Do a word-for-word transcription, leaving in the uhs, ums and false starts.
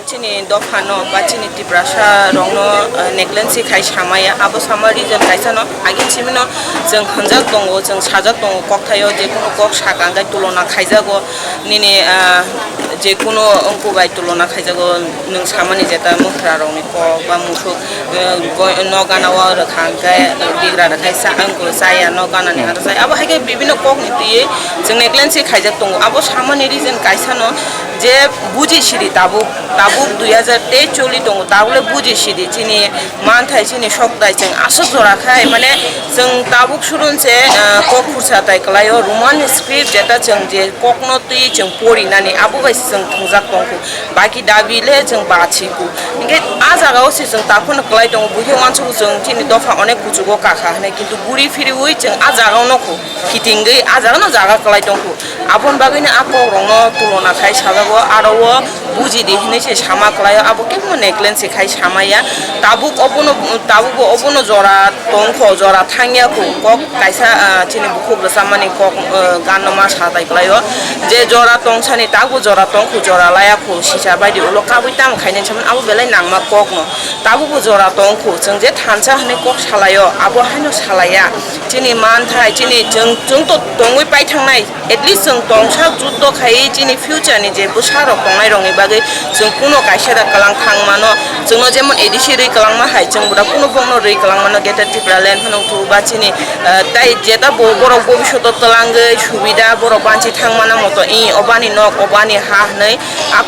Chini dophano ba chini Tiprasa rokno, eh, negligence khai samaya, abo sama reason kaisa no, agin simino chwng hwnjak tongo, chwng sajak tongo, kokthaio je kunu kok saka hwnkhe tulona khaijago, nini, ah, je kunu wngku bai tulona khaijago, nwng samani jeta mwkhra rokni kok ba musuk, eh, goi-, nok gana o rwkha hwnkhe, bigra rwkha sa-, wngku chaya, nok gana ni aro chaya, abo hai khe bibinno kok ni twiwi chwng negligence khaijak tongo, abo samani reason kaisa no, je buji sidi tabuk, tabuk dui hajar teis choli tongo, tabuk le buji sidi chini manthai chini sokdai chwng aswk jora khai, mane chwng tabuk surun se, ah, kok khursa tai kwlaio, Roman script jeta chwng je kokno twi chwng pori nani abo bai se chwng thwngjak tongkhu, baki dabi le chwng bachiku. Hinkhe a jaga o se chwng takhwno kwlai tongo, buikhe uansukgo chwng chini dopha onek kuchugo kakha hinwi, kintu guri phiriwi chwng a jaga o nokho. Kitingwi a jaga no jaga kwlai tongkhu. Aboni bagwino a kok rokno tulona khai sajago, aro o buji di hinwi se sama kwlaio, abo kebo negligence khai samaya. Tabuk obono, tabuk bo obono jora tongkho, jora thangya kho. Kok kaisa, ah, chini bukhuk rwchapmani kok, ah, ganno ma sa tai kwlaio. Je jora tongsani tabuk jora tongkhu, jora laya kho, sisa baidi ulo kabui tamo khainai saman abo belai nangma kokno. Tabuk bo jora tongkhu, chwng je thansa hinwi kok salaio, abo haino salaya. Chini manthai, chini chwng, chwng to tongwi paithangnai, at least chwng tongsa juddo khaiwi chini future ni je bwsa rok tongnai rokni bagwi chwng kuno kaisa da kwlang thang mano, chwngno jemon A D C rwi kwlangma hai, chwng bwrok kuno bokno rwi kwlang mano, Greater Tipraland phano wngthu ba chini, eh, tai jeta bo borok bobishoto twlangwi subida borok banchi thang mana moto, i obani nok, obani ha hinwi a